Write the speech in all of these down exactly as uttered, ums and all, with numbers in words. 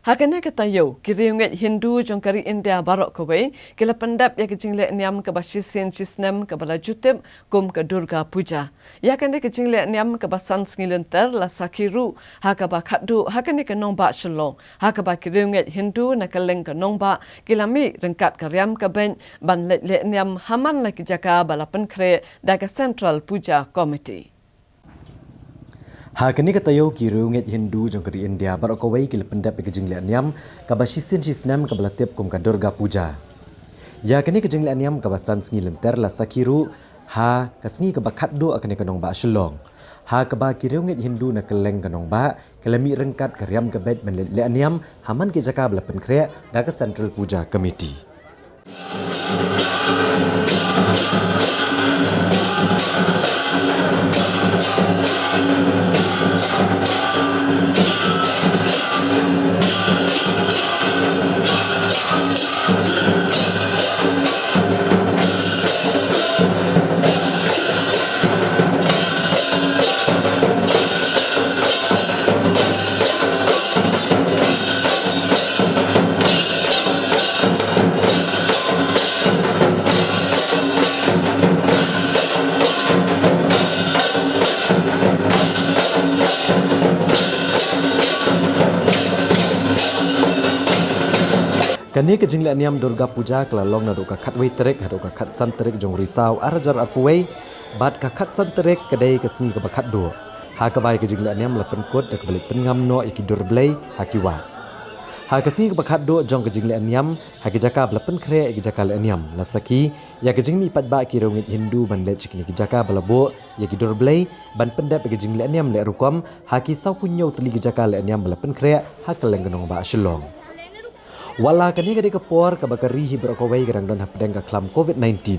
Ha kane ka taïew, ki riewngeit Hindu jong ka ri India baroh kawei ki la pyndep ïa ka jingleh niam kaba shisien shisnem kaba la ju tip kum ka Durga Puja. Ïa kane ka jingleh niam kaba san sngi lynter la sakhi ruh ha kaba khatduh ha kane ka nongbah Shillong, ha kaba ki riewngeit Hindu na kylleng ka nongbah ki la mih ryngkat ka riam ka beit ban leit leh niam ha man la ki jaka ba la pynkhreh da ka Central Puja Committee. Ha kane ka taïew, ki riewngeit Hindu jong ka ri India baroh kawei ki la pyndep ïa ka jingleh niam kaba shisien shisnem kaba la tip kum ka Durga Puja. Ïa kane ka jingleh niam kaba san sngi lynter la sakhi ruh ha ka sngi kaba khatduh ha kane ka nongbah Shillong, ha kaba ki riewngeit Hindu na kylleng ka nongbah ki la mih ryngkat ka riam ka beit ban leit leh niam ha man ki jaka ba la pynkhreh da ka Central Puja Committee. Kane ka jingleh niam Durga Puja ka la long naduh ka khatwei tarik haduh ka khatsan tarik jong u Risaw ar hajar arphew wei, bad ka khatsan tarik ka dei ka sngi kaba khatduh, ha kaba ïa ka jingleh niam la pynkut da kaba leit pynngam noh ïa ki dur blei ha ki wah. Ha ka sngi kaba khatduh jong ka jingleh niam, ha ki jaka ba la pynkhreh ïa ki jaka leh niam, la sakhi ïa ka jingmih paidbah ki riewngeit Hindu ban leit sha kine ki jaka ba la buh ïa ki dur blei ban pyndep ïa ka jingleh niam leh rukom ha ki sawphew hynñiew tylli ki jaka leh niam ba la pynkhreh ha kylleng ka nongbah Shillong. Wat la kane ka dei ka por kaba ka ri hi baroh kawei ka dang don hapdeng ka khlam covid nineteen,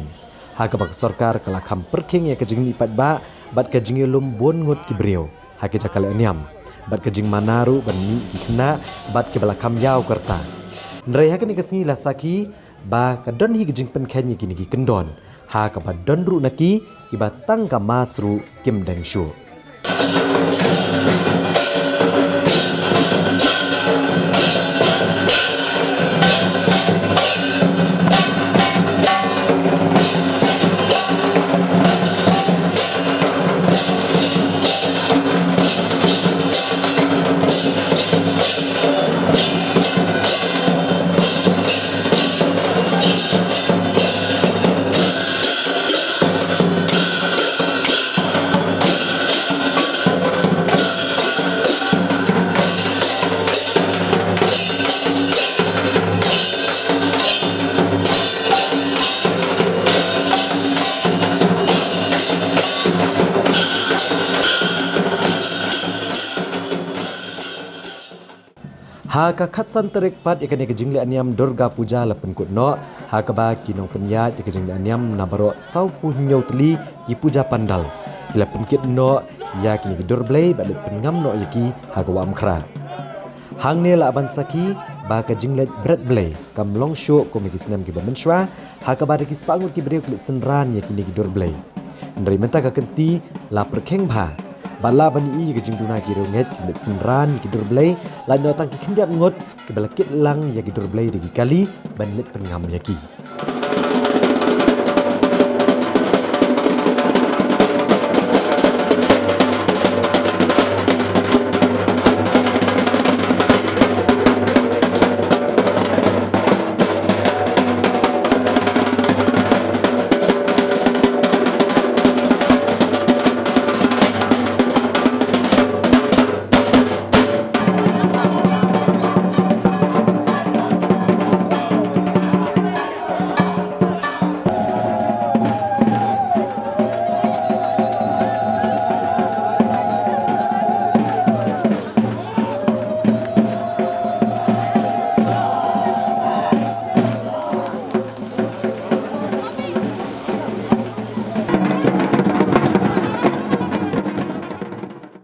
ha kaba ka sorkar ka la kham pyrkhing ïa ka jingmih paidbah bad ka jingïalum bun ngut ki briew ha ki jaka leh niam, bad ka jingmana ruh ban mih ki khynnah bad kiba la kham ïaw ka rta. Hynrei ha kane ka sngi la sakhi ba ka don hi ka jingpynkheiñ ïa kine ki kyndon, ha kaba don ruh na ki kiba tang ka mask ruh kim deng shuh. Ha ka khatsan tarik pat ïa kane ka jingleh niam Durga Puja la pynkut noh, ha kaba ki nongpynïaid ïa ka jingleh niam na baroh sawphew hynñiew tylli ki puja pandal ki la pynkit noh ïa kine ki dur blei bad leit pynngam noh ïa ki ha ka Wah Umkhrah. Hangne lah ban sakhi ba ka jingleit bret blei kam long shuh kum ha ki snem kiba mynshuwa, ha kaba da ki spah ngut ki briew ki leit synran ïa kine ki dur blei. Hynrei mynta ka kynti la pyrkhing bha, bad lah ban ïohi ïa ka jingduna ki riewngeit kiba leit synran ïa ki dur blei, lait noh tang ki khyndiat ngut kiba la kit lang ïa ki dur blei da ki kali ban leit pynngam ïa ki.